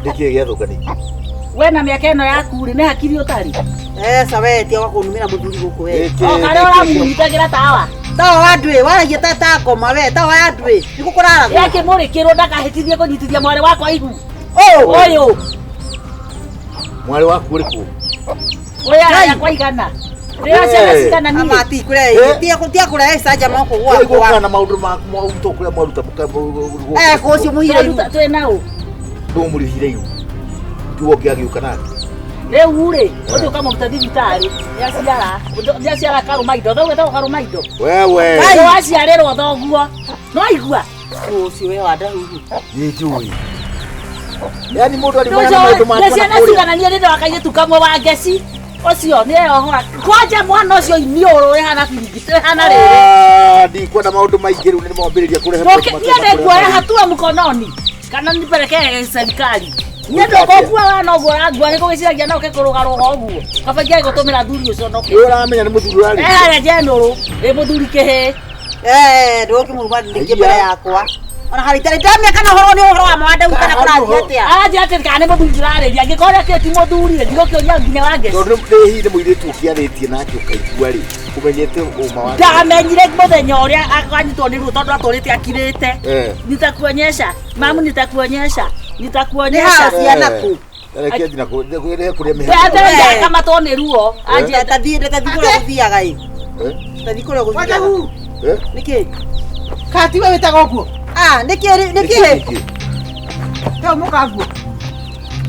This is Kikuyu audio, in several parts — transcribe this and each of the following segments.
Nĩkĩĩ gĩathũka ningĩ? We na mĩaka ĩno yaku rĩ, nĩ hakiri ũtarĩ. Eca we tia wa kũnumĩra mũthuri gũkũ we. Nĩkĩĩ- O karĩa ũramũnyitagĩra tawa. Tawa wa ndwĩ, waragia ta ta ngoma we, tawa ya ndwĩ. Nĩkũ kũraragwo? Yakĩmũrĩkĩrwo ndakahĩtithie kũnyitithia mwarĩ wakwa ihu. Ũũ. Ũyũ. Mwarĩ waku ũrĩkũ? Ũyũ araya kwa igana. Rĩrĩa ciana cigana niĩ. Ama ti kũrehe, Eh. ti ti kũrehe icanjama gũkũ Gwakwa gwakwa. na maũndũ maku maũndũ kũrĩa mwaruta mũka. Eh, kũcio mũhire ihu. Twĩruta- Twĩ na ũ. Ndũmũrĩhire ihu. Tiwe ũngĩ agĩũka nake. Rĩu rĩ, ũthiĩ ũkamũruta thibitarĩ. Nĩaciara. Nĩaciara karũma indo. Thoguo etagwo karũma indo. Wewe. Nĩ waciarĩrwo thoguo. No aigua. Ũcio we wa ndahuhu. Nĩ njũĩ. Yaani mũndũ arimana na maũndũ make Nĩ ciana cigana niĩ ndĩ wa kairĩtu kamwe wa ngeci. Ũcio nĩ eyohora. Kwanja mwana ũcio iniũrũ ĩhana biringiti ĩhana rĩrĩ. Ah, ndikwenda maũndũ maingĩ rĩu nĩ mwambĩrĩria kũrehe maũndũ Niĩ nĩnguoya hatua mkononi kana nipelekee serikali. Niĩ ndũkũkua wana ũguo ũrangua nĩ kũgĩciragia no ũke kũrũgarũga ũguo. Kaba ingĩage gũtũmĩra thuri ũconoke. Nĩ ũramenya nĩ mũthuri ũrarĩ. Eh harĩa njenũrũ ĩ mũthuri kĩhĩ. Eh, ndũkĩmũruma ningĩ mbere yakwa. Ona harĩ itarĩ ndamenya kana ũhoro nĩ ũhoro wa ma wa ndahuhu kana kũrathiĩ atĩa. Aranjĩra atĩ kana nĩ mũthuri ndĩrarĩria angĩkorwo ũrĩa ti mũthuri rĩ ndigũkĩũria nginya wa ngeci. Tondũ nĩ hihi nĩ mũirĩtu ũkĩarĩtie nake ũkaigua rĩ ũmenyete ũma wake. Ndamenyire mũthenya ũrĩa akanyitwo nĩ ruo tondũ atũrĩte akirĩte. Eh. Nitakuonyesha mamu, nitakuonyesha, Nĩ nitakuonyesha. hao ciana kũ? Reke nginya kũrĩa kũrĩa mĩhaka. Ndethere akamatwo nĩ ruo. Anjia Ndathiĩ ndathiĩ kũrĩa gũthiaga ĩ. Eh? Ndathiĩ kũrĩa gũthiaga. Wadahu. Eh? Nĩkĩ? Katiwe wĩtaga ũguo. Ah, nĩkĩ nĩkĩ? Nĩkĩ? Tau mũkaguo.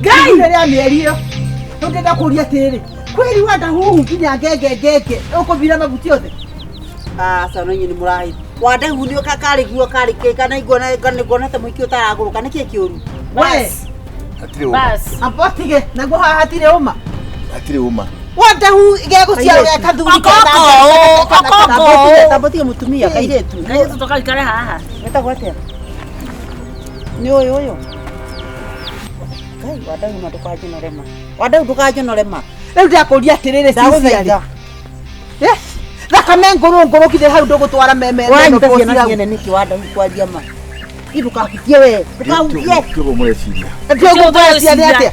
Ngai! Ihinda rĩa mĩeri ĩyo. Rĩu ndĩrenda kũũria atĩrĩrĩ, kwĩri wandahuhu nginya ngenge ngenge ũkũbira mabuti othe? Ah, sana inyuĩ nĩ mũrahĩ. Wandahu nĩ karĩ guo karĩ kĩ kana nguona kana nguona ta mũhiki ũtaragũrũka nĩkĩ kĩũru? We, Hatirĩ ũma. Bas. amba ũtige, naguo haha hatirĩ ũma. Hatirĩ ũma. Wandahu gegũciarwo ge kathuri Okoko, okoko. Tambotige mũtumia kairĩtu. Kairĩtu tũkaikare haha. Wetagwo atĩa? Nĩ ũyũ ũyũ. Ngai wandahu na ndũkanjonore ma. Wandahu ndũkanjonore ma. Rĩu ndĩrakũũria atĩrĩrĩ, Ndagũthaitha. Eh, thakame ngũrũ ngũrũ kinya hau ndũgũtwara meme Wanyita ciana ciene nĩkĩ wandahu kwaria ma. Ĩ ndũkahutie we. Ndũkahutie. Kĩũguo mũreciria. Ndũgũtwara nĩ atĩa?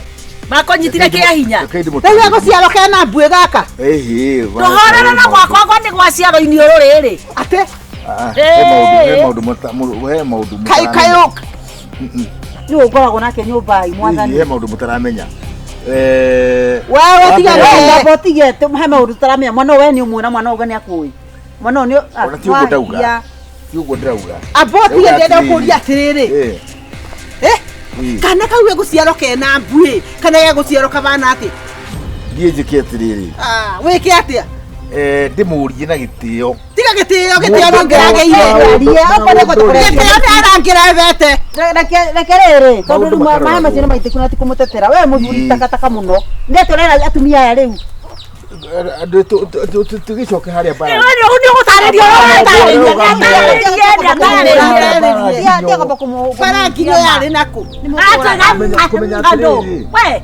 Makũnyitire kĩa hinya. Reke ndĩmũ- Rĩu egũciarwo kena mbuĩ gaka. Ĩhĩ, Tũhorere na gwakwa kwa nĩ gwaciarwo iniũrũ rĩrĩ. Atĩ Ah, he maũndũ he maũndũ mata- he maũndũ kaĩ mũtaramenya. kaĩ Nĩ ũngoragwo nake nyũmba ĩ mwathani. Hihi, he maũndũ mũtaramenya. Eh, wewe wa tiga mbere- we. Wamba ũtige he maũndũ tũtaramenya mwana ũyũ we nĩ ũmwe na mwana ũyũ nĩ akũĩ. Mwana ũyũ nĩ Ona ti ũguo ndauga. Ti ũguo ndĩrauga. Amba ũtige Ndauga ndĩrenda atĩrĩrĩ. kũũria atĩrĩrĩ. Eh, Eh, ĩ, kana kau gegũciarwo kena mbuĩ kana gegũciarwo kabana atĩa? Niĩ njĩke atĩrĩrĩ. Ah, wĩke atĩa? Eh, ndĩmũrie na gĩtĩo. Tiga gĩtĩo gĩtĩo no ngĩragĩire. Gĩtĩo nĩ arangĩrebete. Reke rĩrĩ tondũ Maũndũ rĩu maĩ makaroragwo. macio nĩ maitĩku na ti kũmũtetera we mũthuri Ĩ. takataka mũno nĩ atĩ ũrera atumia aya rĩu Andũ tũgĩcoke harĩa bara. Rĩu nĩ ũgũtarĩria ũrĩa ũratarĩria. Nĩatarĩrie. Tiga kũmũ Bara nginyo yarĩ nakũ? Kũmenya Andũ. atĩrĩrĩ. We.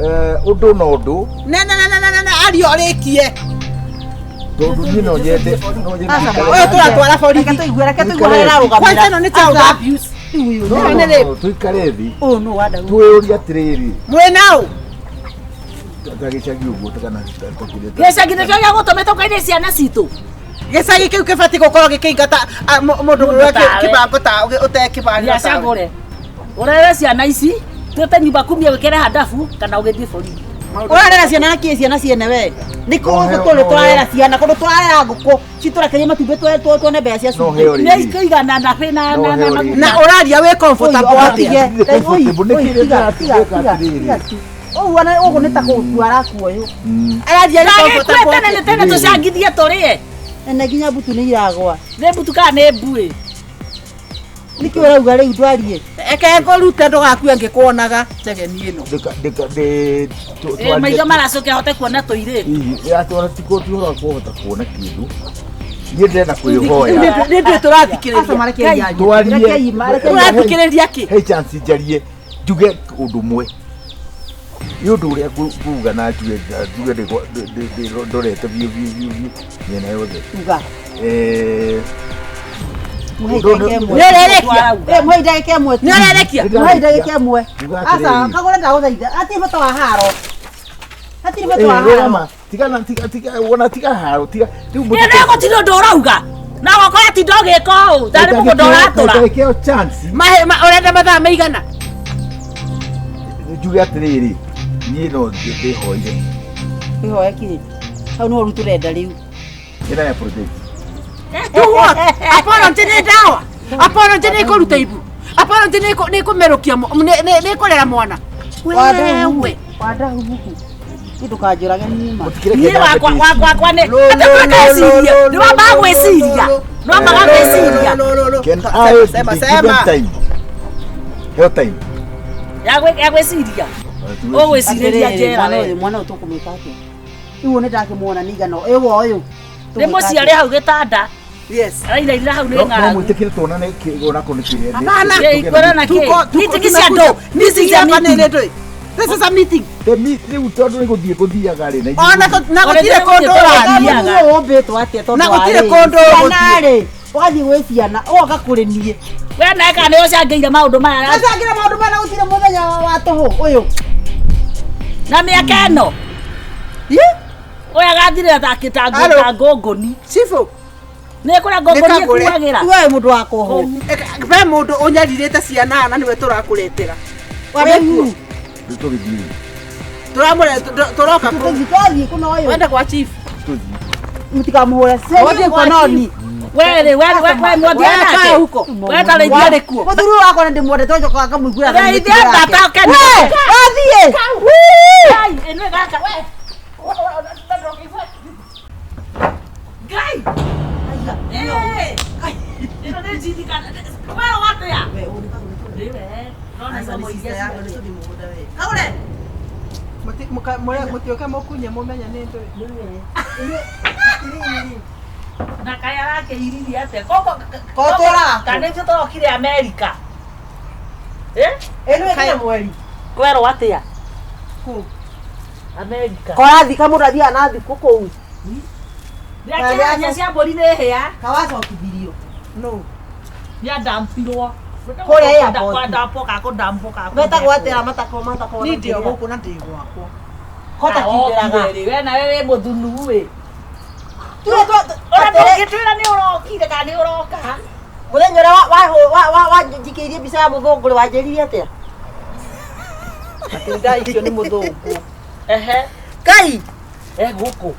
Eh, ũndũ na ũndũ Ne ne ne ne ne ne ario ũrĩkie. tondũ niĩ no nyende no nyende Ũyũ tũratwara borithi. Reke tũigue reke tũigue Tũikare. harĩa ararũgamĩra. Kwanza ĩno nĩ child abuse. Rĩu ũyũ No, Nĩ no, rĩ. no, tũikare thĩ ũyũ nũ wandahu twĩyũrie atĩrĩrĩ Mwĩ naũ? ta gĩcagi ũguo ta kana ta kĩrĩa ta- Gĩcagi nĩkĩo gĩagũtũmĩte ũkaire ciana citũ. Gĩcagi kĩu kĩbatiĩ gũkorwo gĩkĩingata ah, mũndũ Mũndũ ũrĩa tawe. kĩbango ta ũte kĩbandĩ. Nĩacagũre. Ũrere ciana ici twĩte nyumba kumia wĩkĩre handabu kana ũgĩthiĩ borithi. Ũrarera ciana na kĩ ciana ciene we nĩ No kũndũ heo- tũrĩ no tũrarera heo. ciana kũndũ tũrarera ngũkũ citũrekerie matumbĩ tuone mbeca cia No cumbĩ heo Nĩ rĩrĩ. ikũigana na bĩ na No na na heo maguta. rĩrĩ. Na ũraria wĩ comfortable atĩa? Ndirĩ comfortable, nĩ kĩrĩa ndĩratuĩka atĩrĩrĩ. Ũguo ũguo nĩ ta gũkua arakuo ũyũ Mm. Araria wĩ Ndagĩkue comfortable tene atĩa? nĩ tene tũcangithie tũrĩe. na nginya mbutu nĩ iragwa Nĩ mbutu kana nĩ mbuĩ. Nĩkĩ ũrauga rĩu ndwarie? Eke ngũrute ndũgakue ngĩkuonaga njegeni ĩno. Ndĩka- ndĩka- ndĩ- tũ- Ĩ, twarie- maitho maracoke ahote kuona tũirĩtu. Hihi, atwara ti kũ- ti ũhoro wa kũhota kuona kĩndũ niĩ ndĩrenda kwĩhoya Nĩ ndũĩ tũrathikĩrĩria. twarie Tũrathikĩrĩria kĩ? he chance njarie njuge ũndũ ũmwe nĩ ũndũ ũrĩa nguga na njuge njuge ndorete biũ biũ biũ biũ mĩena yothe. Uga. Eh, Nĩ ũrerekia? Muhe ndagĩka ĩmwe tu. Nĩ ũrerekia? Muhe ndagĩka ĩmwe. Uga Aca, atĩrĩrĩ. kagũre ndagũthaitha. Hatirĩ bata wa haro. Hatirĩ bata wa Eh, haro. rũgama. Tigana tiga tiga wona tiga haro tiga rĩu Nĩ nĩ gũtirĩ ũndũ ũrauga. Na wakora tinda ũgĩka ũũ, tarĩ mũgũnda ũratũra. Ndagĩkeo chance. Mahe ũrenda mathaa maigana? Njuge atĩrĩrĩ, niĩ no ndĩhoire. Wĩhoe kĩ? Hau nĩho rĩu tũrenda rĩu. Ĩna ya project. To what? Apology nĩ ndawa. Apology nĩ kũruta ibu. Apology nĩ kũmerũkia nĩ kũrera mwana. Wewe. Wandahuhu. Niĩ ndũkanjũrage niĩ ma. Mũtikĩreke Niĩ wakwa nyambe wakwa wakwa nĩ Lo, atĩ lo, gwĩciria. lo, lo, Nĩ wambaga lo, gwĩciria. lo, Nĩ wambaga gwĩciria. Can I Sema, be sema. given time? Heo time. Ya gwĩciria. Ũgwĩcirĩria Atĩrĩrĩ, njera mwana we. ũyũ mwana ũyũ tũkũmwĩka atĩa? Rĩu nĩ ndakĩmuona nĩ igana ĩwe ũyũ. Nĩ mũciare hau gĩtanda. Yes. Arairairĩra hau nĩ No ng'aragu. mwĩtĩkĩre tuonane onakorwo nĩ kĩrĩa. Hapana. Ĩ, kuonana kĩ? Meeting cia andũ. This is a Hapa nĩ meeting. ndũĩ. This is a meeting. Rĩu tondũ nĩ gũthiĩ gũthiaga rĩ na Ona na gũtirĩ kũndũ ũrathiĩ. Ũmbĩtwo atĩa tondũ Na gũtirĩ warĩ? kũndũ ũgũthiĩ. Ciana-rĩ, ũgathiĩ gwĩ ciana ũgoka kũrĩ niĩ. We nawe kana nĩ ũcangĩire maũndũ maya Ngacangĩra maũndũ maya na gũtirĩ mũthenya wa tũhũ ũyũ. na mĩaka ĩno. Ũyũ agathirĩra ta Hello. ta ngũngũni. Chifu. Nĩ kũrĩa ngũngũni Nĩkagũre. ĩkuagĩra. We mũndũ wa kũhũ. Ve mũndũ ũnyarirĩte ciana na nĩwe tũrakũretera. Wandahuhu. Rĩu tũgĩthiĩ. Tũramũre tũroka kũ. Tũthiĩ twathiĩ kũna ũyũ. Wenda kwa chief. Tũthiĩ. Mũtikamũhũre. Cenjie mkononi. We rĩ, we we we mwathiĩ We nake. kaa huko. We ta rĩithia. Warĩ kuo. Mũthuri ũyũ wakwa nĩ ndĩmwendete tondũ ngamũiguĩra tha nĩ Rĩithia mĩtugo yake. mbata ũkene. We, wathiĩ. Ngai, ĩno gaka we. Ngai. Eh. Ĩno nĩ njini kana we watĩa? Nĩ we. Nona icomo iria ciothe. Kagũre. Mũtioke mũkunye mũmenye nĩ ndũĩ. Na kaĩ arakĩiririe atĩa? Koguo Ko tũraga kana ithuĩ tũrokire Amerika. Eh? Ĩno ĩkinya mweri. Kwerwo atĩa? Kũ? Amerika. Korathi kamũndũ athiaga na thikũ kũu. Nĩakĩhanya cia mbũri nĩ hĩa. Kawacokithirio. No. Nĩandampirwo. Kũrĩa airport. Kwandampwo ka kũndampwo ka Metagwo atĩa matako matako. Niĩ ndĩ o gũkũ na ndĩ gwakwa. Kota kindĩraga. We nawe wĩ mũthunu ĩ. Tuwe Ũrĩa ndũngĩtwĩra nĩ ũrokire kana nĩ ũroka. Mũthenya ũrĩa wanjikĩirie mbica ya mũthũngũ rĩ wanjĩrire atĩa? Atĩ ndaikio nĩ mũthũngũ. Ehe. Kai. Eh gũkũ.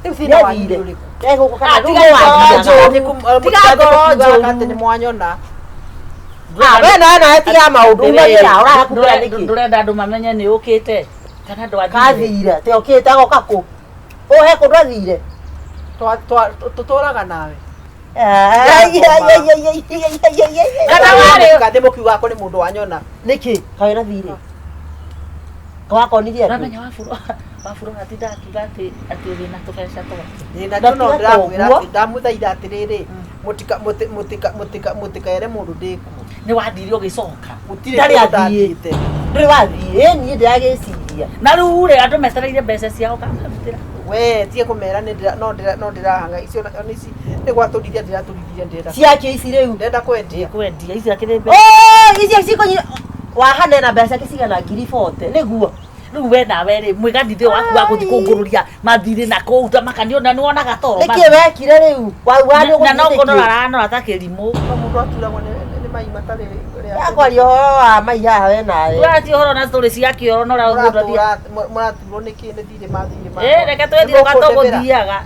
Rĩu thĩna wanyu Nĩathire. nĩ ũrĩkũ? Eh gũkũ kana Ah, rĩu tiga nĩ ngoro wathiaga. njũru. Tiga ngoro njũru. Atĩ nĩ mwanyona. Ah, we nawe nawe tiga maũndũ umagĩra ũrahakũkĩra nĩkĩ? Ndũrenda andũ mamenye nĩ ũkĩte kana ndwathire. Kathire te okĩte agoka kũ? Ũhe kũndũ athire. Tũtũraga nawe. Ai, ai, ai, ai, ai, ai, ai, ai, ai. Kana warĩ Kathĩ mũkiuga kũrĩ mũndũ wanyona. Nĩkĩ? Kaĩ na thirĩ? Kawakonire andũ? Ũramenya waburo atinda akiuga atĩ atĩ wĩna tũbeca twake. Ĩ, na no Na tiga ndĩramwĩra toguo. atĩ ndamũthaitha atĩrĩrĩ mũtika mũti- mũtika mũtika mũtikaere mũndũ ndĩkuo. Nĩ wathire ũgĩcoka. Gũtirĩ Ndarĩ kũndũ athiĩ. ndathiĩte. Ndũrĩ wathiĩ? Ĩ, niĩ ndĩragĩciria. Na rĩu rĩ andũ metereire mbeca ciao kamarutĩra. We tie kũmera nĩ ndĩra no ndĩra no ndĩrahanga icio na ici nĩ gwatũrithia ndĩratũrithirie ndĩrenda. Ciake ici rĩu. Ndĩrenda kwendia. Kwendia ici akĩrĩ mbeca. Oh, icio cikũnyi wahane na mbeca cigana ngiri 40 nĩguo. Rĩu we nawe rĩ mwĩganithio waku wa gũthiĩ kũngũrũria mathirĩ na kũu ta makani na nĩwonaga toro. Nĩkĩ wekire rĩu? Wauga nĩ Na no ũgũthiĩ kũnora nĩkĩ? aranora ta kĩrimũ. No mũndũ aturagwo nĩ mai matarĩ rĩa. Yakwaria ũhoro wa mai haha we nawe. Ũrathi ũhoro na story cia kĩoro na ũrĩa mũndũ athiaga. Mũraturwo nĩ kĩ nĩ thirĩ mathirĩ makwa. Ĩ reke twĩthire kwa tũgũthiaga.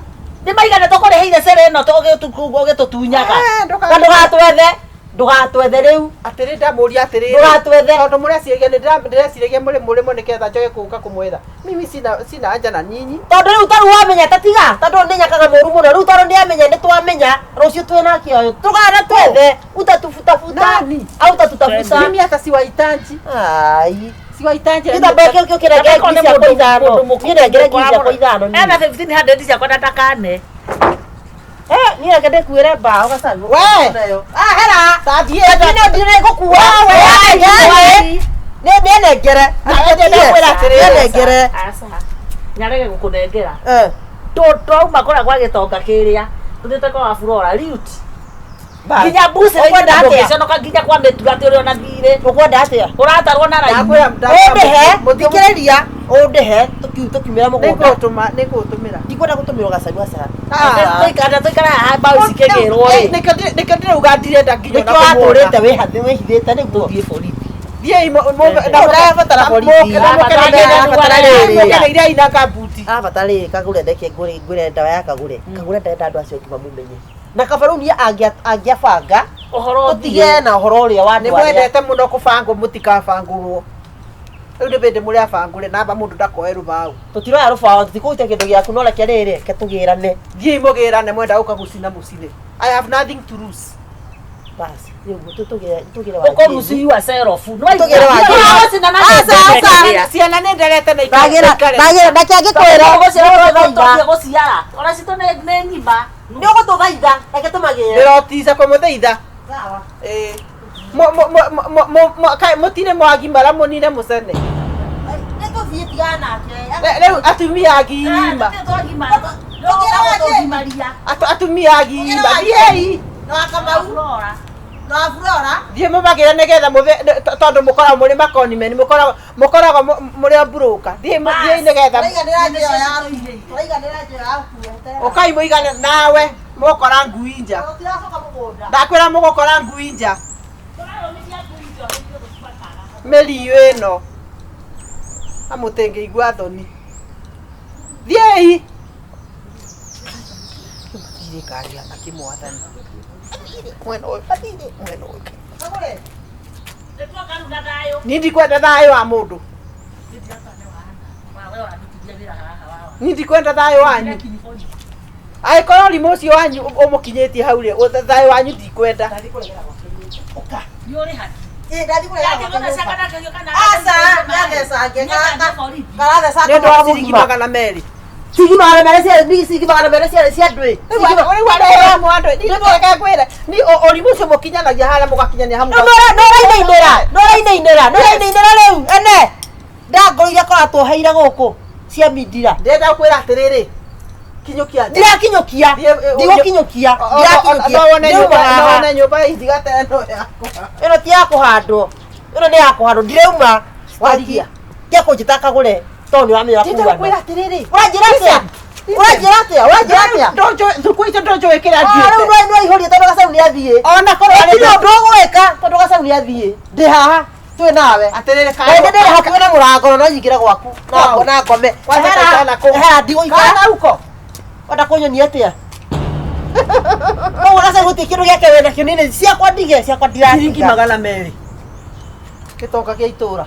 Nĩ maigana tũkũrĩhĩire cere ĩno ũgĩtũtunyaga. Eh, Na ndũgatwethe. Ndũgatwethe rĩu. Atĩrĩ ndamũria atĩrĩrĩ. Ndũgatwethe. Tondũ mũreciragia nĩ ndĩreciragia mũrĩ mũrĩmo nĩgetha njoke kũũka kũmwetha. Mimi sina haja na nyinyi. Tondũ rĩu tarĩu wamenya ta tiga tondũ nĩ nyakaga mũru mũno rĩu tondũ nĩ amenya nĩ twamenya rũciũ twĩna kĩoyo tũgana twethe utatufutafuta Nani? au utatutafuta Mimi hata siwahitaji. ai Siwahitaji. gĩtambaya kĩu kĩu kĩrengere ngiri ciakwa ithano niĩ nengere ngiri ciakwa ithano niĩ. Ena 1500 ciakwa na ndakane. Eh, niĩ reke ndĩkuĩre mbaũ gacaũ We! Ah, hera Tathiĩ Lakini ndirĩ ngũkua we nĩ nĩnengere Ndakwĩra atĩrĩrĩ. nĩnengere Aca. Nyarege gũkũnengera. Eh. Twauma kũrĩa gwa gĩtonga kĩrĩa tũthiĩte kwa Wafurora Riut. Nginya mbucĩrĩ Ũkwenda atĩa? ndũngĩconoka nginya kwa mĩtura atĩ ũrĩ ona thirĩ. Ũkwenda atĩa? Ũratarwo na raini. Ndakwĩra Ũndĩhe, thikĩrĩria, ũndĩhe tũkiumĩra mũgũnda. Nĩngũtũma nĩngũtũmĩra. Ndikwenda gũtũmĩrwo gacaũ aca. Tũikara tũikara haha mbaũ cikĩgĩrwo rĩ. Nĩkĩo ndĩrauga ndirenda nginya Nĩkĩo watũrĩte wĩhithĩte nĩguo. Tũthiĩ borithi. Thiĩi Ũrabatara borithi. Ũrabatara rĩrĩ. mũkeneire ina kambuti. Arabatara rĩrĩ kagũre ndeke ngũre ngũre ndawa ya kagũre. Kagũre ndarenda andũ acio angĩ mamumenye. Na kaba rĩu niĩ angĩabanga Ũhoro tũtige na ũhoro ũrĩa wa Nĩ andũ arĩa. mwendete mũno kũbangwo mũtikabangũrwo. Rĩu nĩ bĩndĩ mũrĩ abangũre namba mũndũ ndakoe rũbaũ. Tũtiroya rũbaũ tũtikũruta kĩndũ gĩaku no reke rĩrĩ reke tũgĩrane. Thiĩi mũgĩrane mwenda gũka gũcina mũcine. I have nothing to lose. Basi nĩguo tũgĩre tũgĩre Ũkũruci yourself. Tũgĩre wa Aca, aca. Ciana nĩ nderete na Ndagĩra ikare. ndagĩra ndake angĩkwĩra Tũthiĩ gũciara. Ona citũ nĩ ng'ima. nĩ ũgũtũthaitha reke tũmagĩre. Ndĩrotica kũmũthaitha. Sawa. Ĩĩ. Mũtirĩ mwagimara mũnine mũcene. Nĩ tũthiĩ tigana nake. Rĩu atumia agima. Atumia agima. Thiĩi. Na wa Kamau na wa Flora. Thiĩ mũmagĩre nĩgetha mũbe tondũ mũkoragwo mũrĩ makonimeni mũkoragwo mũkoragwo mũrĩ a mburũka. Thiĩi thiĩi nĩgetha Tũraiganĩra njĩra ya tũraiganĩra njĩra ya gũkuĩte. ũkai mũigane nawe mũgũkora ngui nja. Tũtiracoka mũgũnda. Ndakwĩra mũgũkora ngui nja. Mĩriũ ĩno. Na mũtingĩigua thoni. Thiĩi. Thirikari ya kĩmwathani. Mwena ũyũ, mathirĩ, mwena ũyũ. Kagũre. Niĩ ndikwenda thayũ wa mũndũ. Niĩ ndikwenda thayũ wanyu. Angĩkorwo ũrimũ ũcio wanyu ũmũkinyĩtie hau rĩ, thayũ wanyu ndikwenda. Ĩ ndathiĩ kũregera gwake nyũmba. Aca, nĩathecange karatheca Nĩ ũndũ wa ciringi magana merĩ. Ciringi magana merĩ cia ciringi magana merĩ cia cia andũ ĩ. Rĩu arĩa andũ reke ngwĩre ni ũrimũ ũcio mũkinyanagia harĩa mũgakinyania hamwe. No ũrainainĩra, no ũrainainĩra, no ũrainainĩra rĩu ene. Ndangũrire kora tuoheire gũkũ cia mindira. Ndĩrenda gũkwĩra atĩrĩrĩ, kinyũkia nja. Ndirakinyũkia, ndigũkinyũkia, ndirakinyũkia. No wone Ndirauma nyũmba, no haha. wone nyũmba itigate ĩno yakwa. Ĩno ti ya kũhandwo, ĩno nĩ ya kũhandwo, ndirauma. Warigia. Tiga kũnjĩta kagũre tondũ nĩ ũramenya Ndĩrenda kuga. gũkwĩra atĩrĩrĩ. Ũranjĩra atĩa? Ũranjĩra atĩa? Ũranjĩra atĩa? Ndũnjũĩ, thukũ icio ndũnjũĩ kĩrĩa Ah, rĩu nduĩte. nĩ waihũria tondũ gacaũ nĩ athiĩ. Ona korwo arĩ Gũtirĩ ũndũ ũgwĩka tondũ gacaũ nĩ athiĩ. Ndĩ haha twĩ nawe. Atĩrĩrĩ Na ndĩ ndĩrĩ hakuhĩ na mũrango no nyingĩre gwaku na Wow. na ngome. Kwanza Ehera kaikara kũu. ehera ndigũikara. Kana uko. Wenda kũnyonia atĩa? Koguo gacaũ gũtirĩ kĩndũ gĩake wĩ nakĩo niĩ nĩ ciakwa ndige ciakwa Ciringi ndiratiga. magana merĩ. Gĩtonga gĩa itũra.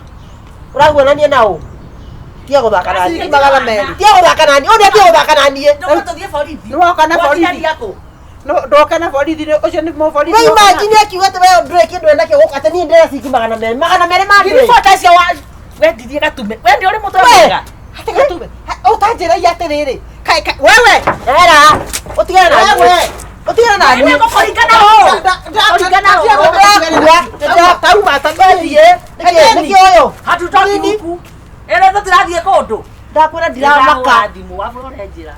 Ũraguonania na ũ? Tiga gũthaka na Ciringi niĩ. magana merĩ. Tiga gũthaka na niĩ. Ũyũ nĩ gũthaka na niĩ. Nĩ woka na borithi. Ndoka na borithi ũcio nĩ mũborithi. No imagine akiuga atĩ we ndũrĩ kĩndũ enakĩo gũkũ atĩ niĩ ndĩrenda ciringi magana merĩ. Magana merĩ ma ndũĩ. Ngiri cio wendirie gatume. Wendi ũrĩ mũtwe We. mwega. Atĩ gatume. Ũtanjĩragia atĩrĩrĩ. Kai kai wewe. Ehera. Ũtigane na niĩ. Wewe. Ũtigane na niĩ. Kũringana ũũ. Kũringana ũũ. Tauma Nĩkĩ nĩkĩ ũyũ? Hatutoki huku. Ĩno tũtirathiĩ kũndũ. Ndakwĩra ndiramaka. Thimũ wabũrore njĩra.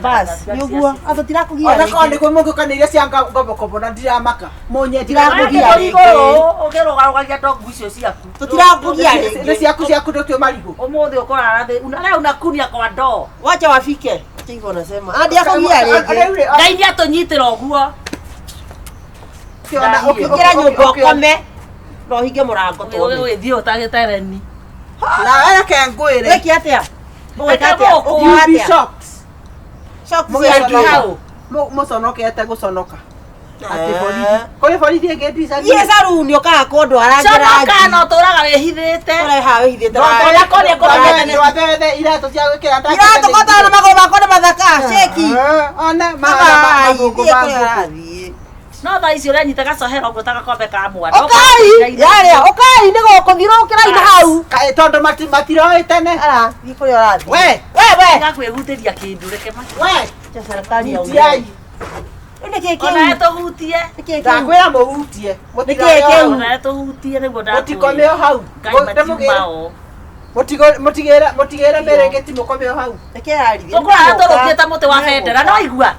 Bas, nĩ ũguo. Atũ tirakũgia Ona korwo rĩngĩ. nĩguo mũngĩũkanĩire cia ngobokobo na ndiramaka. Mũnyendirie Ndirakũgia mũgĩe. rĩngĩ. Ũkĩrũgarũgagia ndongu icio ciaku. Tũtirakũgia Nĩ rĩngĩ. ciaku ciaku ndũtio marigũ. Ũmũthĩ ũkũrara thĩ. Rĩu unakunia kwa ndoo. Wacha wafike. Acha hivyo nasema. Ah, ndirakũgia rĩngĩ. Ngai nĩ atũnyitĩra ũguo. Ingĩra nyũmba ũkome. Na ũhinge mũrango tuone. Ũgĩthiĩ ũtagĩte reni. Na reke ngwĩre. Wĩke atĩa? Ũgwĩka Reke atĩa? gũkũ. Ũkiuga You be atĩa? shocked. Shocked Mũgĩconoka. cia Hau. Mũconokete gũconoka. Atĩ Eh. borithi. Kũrĩ borithi ĩngĩ ndicagia. Thiĩ caruni ũkaga kũndwara Conoka no tũraga wĩhithĩte. Ũreha wĩhithĩte. Ũrĩa kũrĩa kũrĩa. Ndwathe iratũ cia gwĩkĩra Iratũ kotana na magũrũ makwa nĩ mathaka. Sheki. One Bye. mathũngũ Thiĩ kũrĩa mathũngũ. ũrathiĩ. No thaa ici ũranyita gacohero ũguo ta gakombe ka mwana. Ũkai! Yarĩa, ũkai nĩ gũkũ thiũrũrũkĩrai na hau. Kaĩ tondũ matiroĩ tene. Ara, thiĩ kũrĩa ũrathiĩ. We, We, we. Tiga kwĩhutĩria kĩndũ reke ma. we, Acha serikali ya hutiai. Rĩu nĩkĩĩ kĩu? Onawe tũhutie. Nĩkĩĩ kĩu? Ndakwĩra mũhutie. Nĩkĩĩ kĩu? Onawe tũhutie nĩguo ndakwĩra. Mũtikome o hau. Ngai matiuma o. Mũtigĩre mũtigĩre mĩrĩngĩti mũkome o hau. Nĩkĩĩ yarithia? Tũkũrara tũrũkĩte mũtĩ wa bendera no igua.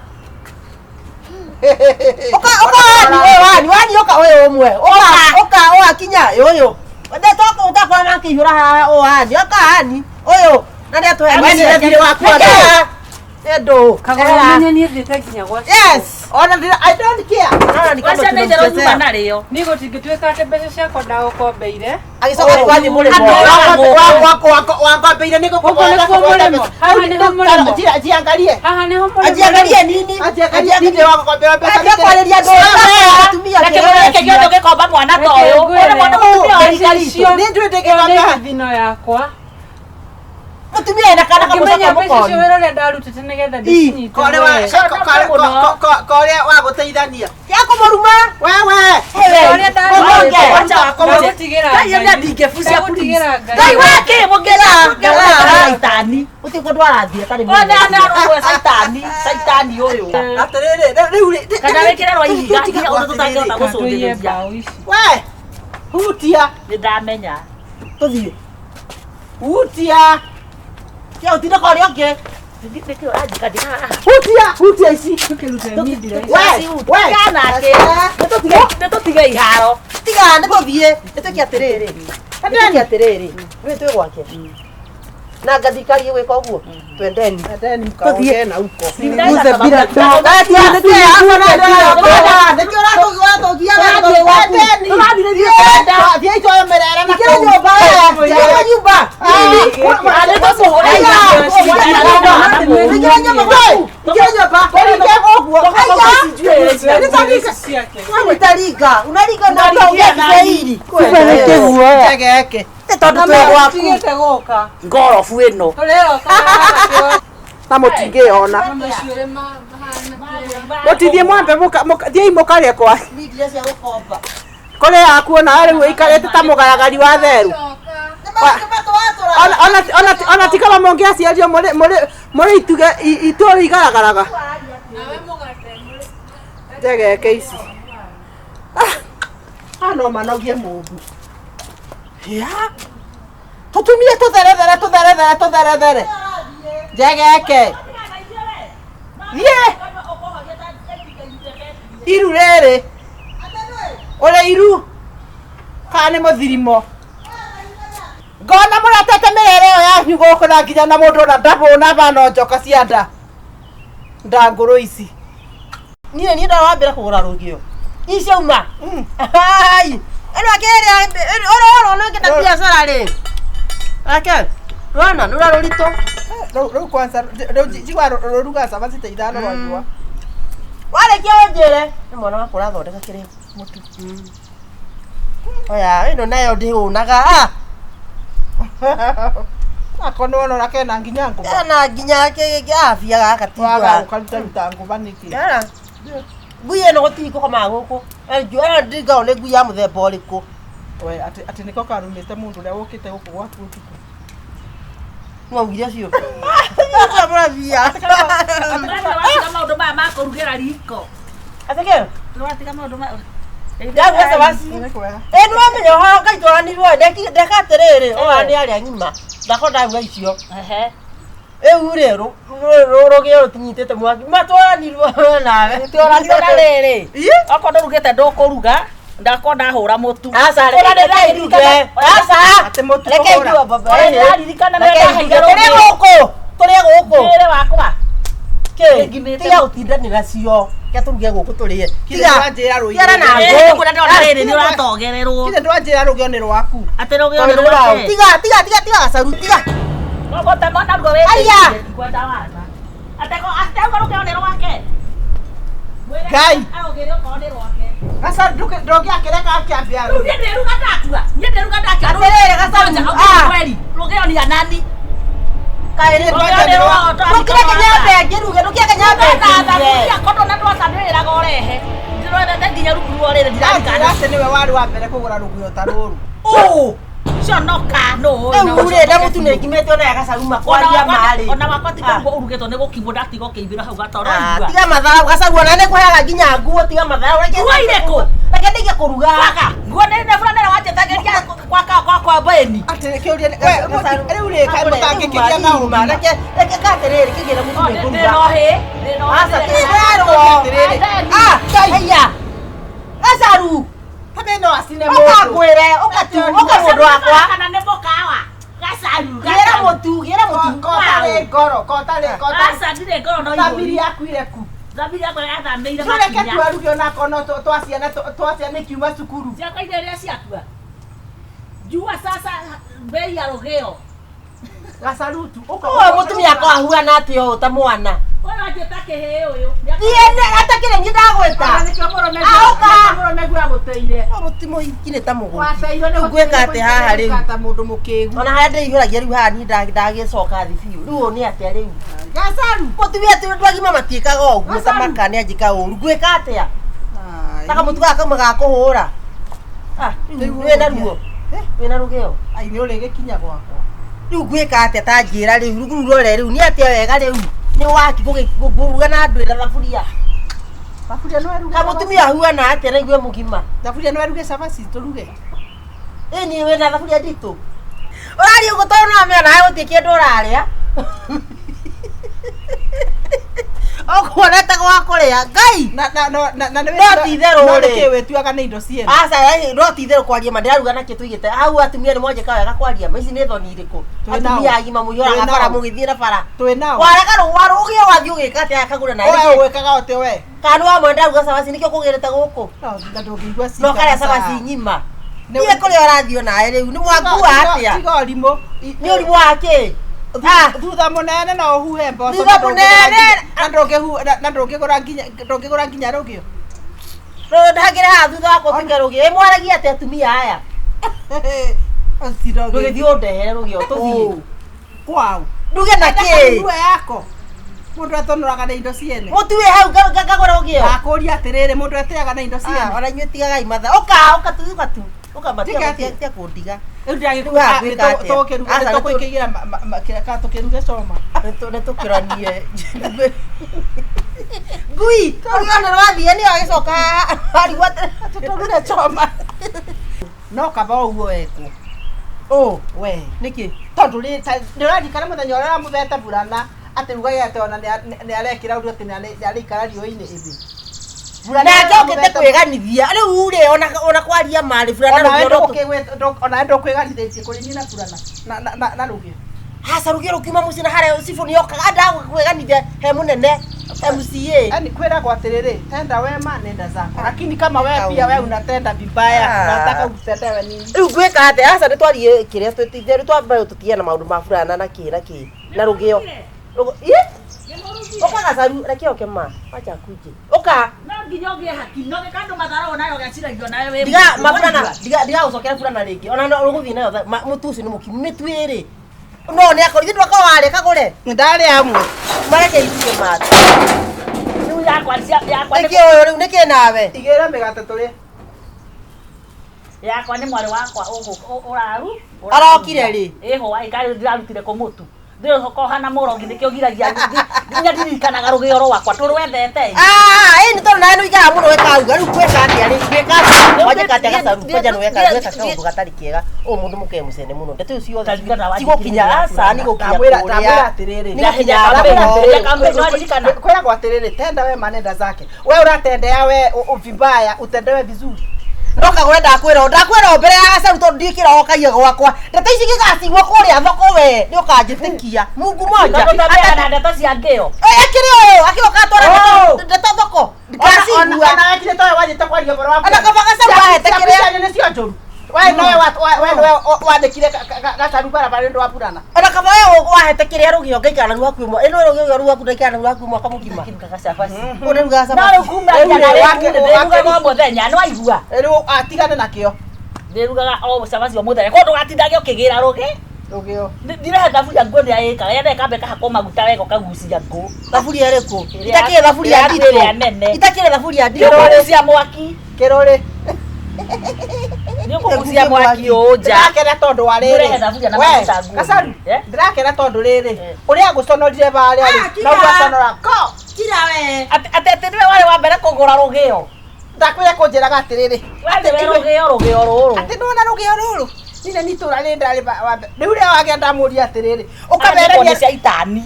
Oka oka wani we wani wani oka we umwe. Oka oka oka kinya yoyo. Ndetoka utakora na kihura haha o wani oka hani uyu na nĩ We nĩ thirĩ waku andũ. Endo. Kagoro menye niĩ thiĩte nginya gwa Yes. Ona I don't care. Naona ni kama Wacha nĩ njerũ nyuma tunamchezea. narĩo. Niĩ gũtingĩtuĩka atĩ mbeca ciakwa ndagũkombeire. Agĩcoka kwani mũrĩmo. Wangombeire nĩ Gũkũ nĩkuo mũrĩmo. Haha nĩho mũrĩmo. Jiangalie. Haha nĩho mũrĩmo. Ajiangalie nini? Ajiangalie nini wagokombera mbeca. Aje kwarĩria andũ atumia Reke mũreke gĩothe ũgĩkomba mwana ta ũyũ. Ũyũ mwana mũtumia wa rika ritũ. Nĩ njũĩ Ĩyo nĩ ndĩngĩkomba. thino yakwa. Mũtumia ena kana Ngĩmenya kamũcoka mbeca icio mũkoni. wĩra ũrĩa ndarutĩte nĩgetha ndĩcinyite. Kore wa we. kore wa gũteithania. Ya kũmũruma. Wewe. Wĩra ũrĩa ndarutĩte. Wacha wakoma. Ndagũtigĩra Ngai Ngai. nĩ ndingĩbucia Ndagũtigĩra Ngai. Ngai wake mũngĩra caitani. Gũtirĩ kũndũ arathiĩ atarĩ One ane arũgwe caitani, caitani ũyũ. Atĩrĩrĩ, rĩu rĩ. Kana wĩkĩre rwa ihiga nginya ũndũ tũtangĩhota Tũiye gũcũthĩrĩria. mbaũ ici. We. Hutia. Nĩ ndamenya. Tũthiĩ. Hutia. Kia ũtinde kwa ũrĩa ũngĩ. Nĩkĩ ũranjika ndĩ haha? Hutia. Hutia ici. Tũkĩrute mindira ici. We. We. Kanake. Nĩ tũtige iharo. Tiga nĩ tũthiĩ. Nĩ twĩke atĩrĩrĩ. Nĩ twĩke atĩrĩrĩ. Nĩ twĩ gwake. Na ngathirikari ĩgwĩka ũguo. Twendeni. Endeni mkaongee na huko. Guze bila Tigĩte gũka. Ngorobu ĩno. Tũreroka Na mũtingĩona. macuĩrĩ mahana kĩrĩa. Mũtithiĩ mwambe thiĩi mũkarĩe kwa kũrĩa akuona rĩu ĩikarĩte ta mũgaragari wa therũ. Ona ti kaba mũngĩaciario mũrĩ ituge itũũra igaragaraga. Nawe mũgate mũrĩ. Njegeke ici. Ah, no manogie mũndũ. Ya. Tũtumie tũtherethere tũtherethere tũtherethere. Njegeke. Thiĩ. Iru rĩrĩ. Ũrĩ iru. Kana nĩ mũthirimo. Ngona mũretete mĩrĩre ĩyo yanyu gũkũ na nginya na mũndũ ona ndabũna bana njoka cia nda. Ndangũrũ ici. Niĩ niĩ ndawambĩra kũgũra rũgĩo. Icio uma. Ai. Ĩno akĩrĩa ĩno ũrona ngĩta biacara rĩ. Ake. Rwana nĩ rũritũ. Rĩu kwanza rĩu njigua rũruga cabaci ta ithano rwanyua. Warĩkia ũnjĩre. Nĩ mwana wakwa ũrathondeka kĩrĩa mũtu. Oya, ĩno nayo ndĩhũnaga. Ah. Ako nĩ wona ũrĩa kena nginya ngũba. Kena nginya kĩ afia gaka ti Waga ũkarutaruta ngũba nĩkĩ? Yara. Ngui ĩno gũtirĩ gũkomaga gũkũ. Ĩno ndingao nĩ ngui ya mũthemba ũrĩkũ. We atĩ nĩko karumĩte mũndũ ũrĩa wũkĩte gũkũ gwaku ũtukũ. Nĩwaugire ũcio. Mũrabia. Watiga maũndũ maya ma kũrugĩra riko. Atĩkĩ? Watiga maũndũ maya. Ndaruga cabaci. Nĩ kwega. Ĩ nĩwamenya ũhoro Ngai twaranirwo ndeka atĩrĩrĩ ũyũ nĩ arĩa ng'ima. Ndakorwo ndaruga icio. Ehe. Rĩu rĩ rũgĩo rũtinyitĩte mwaki. Matwaranirwo nawe. Twaranirwo na rĩrĩ. Okorwo ndũrugĩte ndũkũruga. Ndakorwo ndahũra mũtu. Aca reke nduge. Aca. Atĩ mũtu Reke kũhũra. nduge baba. Ũrĩa ndĩraririkana nĩ Reke ndaheire nduge. Tũrĩe rũgĩo. gũkũ. Tũrĩe gũkũ. Mwĩrĩ wakwa. Kĩ? Ngimĩte. Tiga gũtindanĩra cio. Reke tũruge gũkũ tũrĩe. Kinya ndwanjĩra rũgĩo. Tiara na Ĩĩ, ngũ. nĩkuona ndĩrona rĩrĩ nĩ ũratogererwo. Kinya ndwanjĩra rũgĩo nĩ rwaku. Atĩ rũgĩo nĩ rwake. Tiga tiga tiga tiga gacaru tiga. Koguo mwana ruo wĩtĩkire, Aya. ndikwenda wana. Ateko ateuga rũgĩo nĩ rwake. Mwĩre Ngai. Arũgĩre okorwo nĩ rwake. Gacaru ndũngĩakĩreka akĩambia Rĩu niĩ ndĩruga ndakua. Niĩ ndĩruga ndakua. Atĩrĩrĩ, gacaru, ah. Kweri. Rũgĩo nĩ anani. Kaĩ Rũgĩo nĩ rwao. Ndũkire kĩnyambe ngĩruge, ndũkire kĩnyambe ngĩruge. Kondo na ndwacanĩrĩraga ũrehe. Ndĩrorete nginya rungu rwa rĩrĩ Anjĩra ndirarikana. atĩ nĩwe warĩ wa mbere kũgũra rũgĩo ta rũrũ. Ũ. Conoka no. Rĩu rĩ na mũtu nĩ ngimĩte ona gacaru makwaria marĩ. Ona wakwa ti koguo ũrugĩtwo nĩ gũkimwo ndatiga ũkĩimbĩra hau gatoro Ah, igua. tiga matharau gacaru ona nĩ kũheaga nginya nguo tiga matharau. Reke Nguo irĩkũ? Reke ndĩge kũruga. Baka, nguo nĩ nĩ burana wanjĩtagĩria kwa kwa kwa beni. Atĩ kĩũria nĩ- we, rĩu rĩ kaĩ mũtangĩkĩgĩa na ũma. Reke reke katĩrĩrĩ kĩgĩre mũtu nĩ Ndĩ ngũruga. no hĩ, ndĩ no Aca hĩ. ti itherũ. Atĩrĩrĩ. Ah, haiya. Gacaru. Habe no acine Ũka mũndũ. ngwĩre, ũka tu, ũka mũndũ wakwa. Kana nĩ mũkawa. Gacaru. Gĩra mũtu, gĩra mũtu. Kotarĩ ngoro, kotarĩ, kotarĩ. Aca ndirĩ ngoro no Thamiri ihũri. yaku ireku. Thamiri yakwa yathamĩire Tũreke makinya. twaruge onakorwo no twaciana twaciana ikiuma cukuru. Ciakwa iria ciakua. Jua sasa bei ya rũgĩo. Gacarutu. Ũyũ mũtumia akwa ahuana atĩa ũũ ta mwana. Ũyũ anjĩta kĩhĩĩ ũyũ. Thiĩ atakĩrĩ niĩ ndagwĩta. Nĩkĩo mũrũme Ah, ũka. mũrũme agũteire. Ũyũ mũti mũhiki nĩ ta mũgũrũki. Wateirwo nĩ Rĩu ngwĩka atĩa haha rĩu? Ta mũndũ mũkĩgu. Ona harĩa ndĩihũragia rĩu haha niĩ ndagĩcoka thĩ biũ. Rĩu ũũ nĩ atĩa rĩu? Gacaru. Mũtumia ti andũ agima matiĩkaga ũguo ta Gacaru. maka nĩ anjĩka ũru. Ngwĩka atĩa? Ta kamũtu gaka kauma ga kũhũra. Ah, rĩu wĩna ruo? Wĩna rũgĩo? Ai nĩ ũrĩgĩkinya gwakwa. Rĩu ngwĩka atĩa ta njĩra rĩu? Rĩu rore rĩu nĩ atĩa wega rĩu? Nĩ waki kũruga na andũ ĩna thaburia. Thaburia no eruge. Kamũtumia ahuana atĩa na igue mũgima? Thaburia no eruge cabaci tũruge. Ĩ niĩ wĩna thaburia nditũ. Ũraria ũguo tondũ nĩwamenya nawe gũtirĩ kĩndũ ũrarĩa. Ũkuona ta gwa kũrĩa. Ngai! Na na na na na nĩ No ti itherũ no rĩ. nĩkĩ wĩtuaga nĩ indo ciene. Aca no ti itherũ kwaria ma ndĩraruga nakĩ tũigĩte hau atumia nĩ mwanjĩka wega kwaria ma ici nĩ thoni irĩkũ Twĩ atumia nao. agima mũihũraga Twĩ bara nao. mũgĩthiĩ na bara Twĩ nao. waraga rũgĩo wathiĩ ũgĩka atĩa akagũra na We nĩkĩ ũgwĩkaga ũtĩ we. kana nĩ wamwe ndaruga cabaci nĩkĩo kũgĩrĩte gũkũ No na ndũngĩigua no karĩa cabaci ng'ima Nĩ- niĩ kũrĩa ũrathiĩ onawe rĩu nĩ mwangua atĩa Tiga ũrimũ. nĩ ũrimũ wa kĩ Ah. Thutha mũnene no ũhuhe mboco. Thutha mũnene. Na ndũngĩgũra nginya ndũngĩgũra nginya rũgĩo. Ndagĩre haha thutha wakwa ũtuĩke rũgĩo ĩ mwaragia atĩa atumia aya ndũgĩthiĩ ũndehere rũgĩo tũthiĩ Kwao. nduge na kĩ Nguo yako. Mũndũ atonoraga na indo ciene. mũtu wĩ hau ngagũra rũgĩo Ndakũria atĩrĩrĩ mũndũ eteaga na indo Ah, ciene. ona inyuĩ tigagai matha ũka ũka tu ũka tu ũka matia Tiga atĩa? tia kũndiga Rĩu Rĩu haha gwĩka atĩa? Aca, nĩ ndĩragĩtũgũkĩruga kana tũkĩruge coma. nĩ tũkĩranie ngui rũgĩo nĩ rwathiĩ nĩ agĩcoka arigwo Tũruge coma. No kaba ũguo wekwo. ũ We. nĩkĩ Tondũ rĩ ndĩraririkana mũthenya ũrĩa ũramũthete burana atĩ rugage atĩ ona nĩ arekĩra ũndũ atĩ nĩ arĩikara riũa-inĩ ĩthĩ. nake okĩte kwĩganithia rĩu rĩ ona kwaria marĩ burana Onawe rũgĩo rũkũ onawe ndũkwĩganithĩtie kũrĩ niĩ na burana na rũgĩo. haca rũgĩo rũkiuma mũciĩ na harĩa cibũ nĩ okaga andaga kwĩganithia he mũnene MCA Yaani kwĩragwo atĩrĩrĩ tenda wema nenda zako lakini kama wewe pia wewe unatenda vibaya Ah. unataka utendewe nini? rĩu ngwĩka atĩa aca nĩ twarie kĩrĩa twĩtithe twambe tũtige na maũndũ ma burana na kĩ na kĩ na rũgĩo Ĩ? Ũka gacaru reke oke ma wacha kuje ũka No nginya ũgĩe haki. No gĩka andũ matharagwo nayo geciragio nawe wĩ ndiga mũndũ. maburana ndiga ndiga gũcokera burana rĩngĩ ona no rũgũthiĩ nayo mũtu ũcio nĩ mũkimu mĩtu ĩrĩ no nĩ akorwo ithuĩ ndwakorwo warĩa kagũre Ndarĩ amwe. mareke ithuĩ mata Rĩu yakwa yakwa nĩ nĩkĩ ũyũ rĩu nĩkĩ nawe Igĩra mĩgate tũrĩe. yakwa nĩ mwarĩ wakwa ũraru. Arokire rĩ? Ĩho ĩkarĩ ndĩrarutire kũ mũtu. Ndĩrokohana mũrogi nĩkĩo giragia nginya ndirikanaga rũgĩo rwakwa tũrwendete. Ah, ĩ nĩ tondũ nawe nĩ ũikaraga mũno wĩkauga rĩu ngwĩka atĩa rĩu ngwĩka atĩa wanjĩka atĩa gacaru kwanja nĩ weka weka kaũndũ gatarĩ kega ũyũ mũndũ mũke mũcene mũno ndeto icio ciothe Taririkana wanjĩkire cigũkinya aca nĩ gũkinya Ndamwĩra kũrĩa ndamwĩra atĩrĩrĩ. nĩ gũkinya Ndamwĩra thoko. atĩrĩrĩ. Kwĩragwo atĩrĩrĩ tenda wema nenda zake. We ũratendea we vibaya utendewe vizuri. No kagũre ndakwĩra ndakwĩra mbere ya gacaru tondũ ndiĩkĩrokagia gwakwa ndeto ici gĩgacigwo kũrĩa thoko we nĩ ũkanjĩtĩkia mungu moja Tondũ twambeaga na ndeto cia ngĩo. Akĩrĩ ũyũ akĩoka atwara ndeto thoko ndikacigua Ona wekire towe wanjĩte kwaria ũhoro wa Ona kaba gacaru wahete kĩrĩa Ciaku nĩcio njũru. We nowe we nowe wandĩkire gacaru barabara nĩ ũndũ wa burana. ona kaba we wahete kĩrĩa rũgĩo ngaikara naruo hakuhĩ ĩno rũgĩo rwaku ndaikara naruo hakuhĩ mwaka mũgima ũrĩrugaga No rĩu cabaci kuma Rĩu nginya rĩ, rĩu ndĩrugaga o mũthenya nĩ waigua. Rĩu atigane nakĩo. Ndĩrugaga o cabaci o mũthenya. Koguo ndũgatindage ũkĩgĩra rũgĩ. Rũgĩo. Ndirehe thaburia nguo nĩ ĩkaga yenda ĩkambe ĩkahakwo maguta wega ũkagucia ngũ. thaburia ĩrĩkũ Ĩrĩa- itakĩrĩ thaburia ĩrĩa nditũ ĩrĩa nene. itakĩrĩ thaburia nditũ Ndĩrũgucia mwaki. Kĩrũrĩ. Nĩ ũkũgucia mwaki ũũ nja. Ndĩrakena tondũ wa rĩrĩ. Mũrehe thaburia na We, maguta nguo. Gacaru, Eh? ndĩrakena tondũ rĩrĩ Eh. ũrĩa ngũconorire barĩa Ah, rĩ kira. no gwaconora ko Kira we. Atĩ atĩ atĩ nĩwe warĩ wa mbere kũgũra rũgĩo. Ndakwĩra kũnjĩraga atĩrĩrĩ, We nĩwe rũgĩo rũgĩo rũrũ. atĩ nĩwona rũgĩo rũrũ nine nĩ itũra rĩrĩ ndarĩ wa mbere. Rĩu rĩrĩa wagĩa ndamũria atĩrĩrĩ, Nĩ ũkamereria caitani.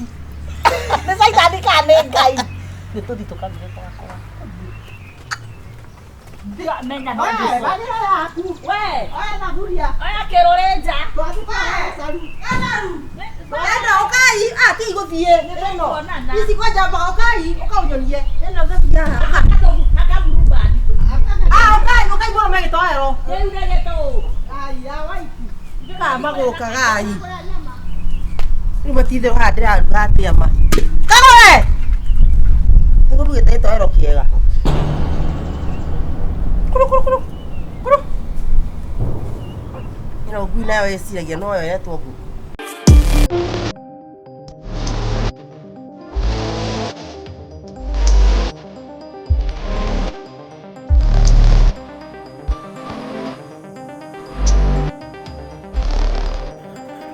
Nĩ caitani kana nĩ Ngai? Nĩ tũthiĩ tũkaruge gwakwa. Tiga menya no Oya, ndĩcũ. bagĩra yaku. We, Oya thaburia. oya kĩrũrĩ nja. Twathiĩ kwa Gacaru. Enda ukai, ah ti igũthiĩ. Ĩno. Kuonana. Ici kwanja mbaga ukai, ũkaũnyonie. Ĩno thaburia haha. Akaburubandi. Ah ukai, ukai mũrũme gĩtoero. Rĩu rĩgĩtũ. Aya, waiti. Kaa magũka gai. Rĩu matithe haha ndĩraruga atĩa ma. Kagũre! Nĩngũrugĩte gĩtoero kĩega. Kuru kuru kuru. Kuru. Ĩno ngui nayo ĩciragia no yoetwo ngũkũ.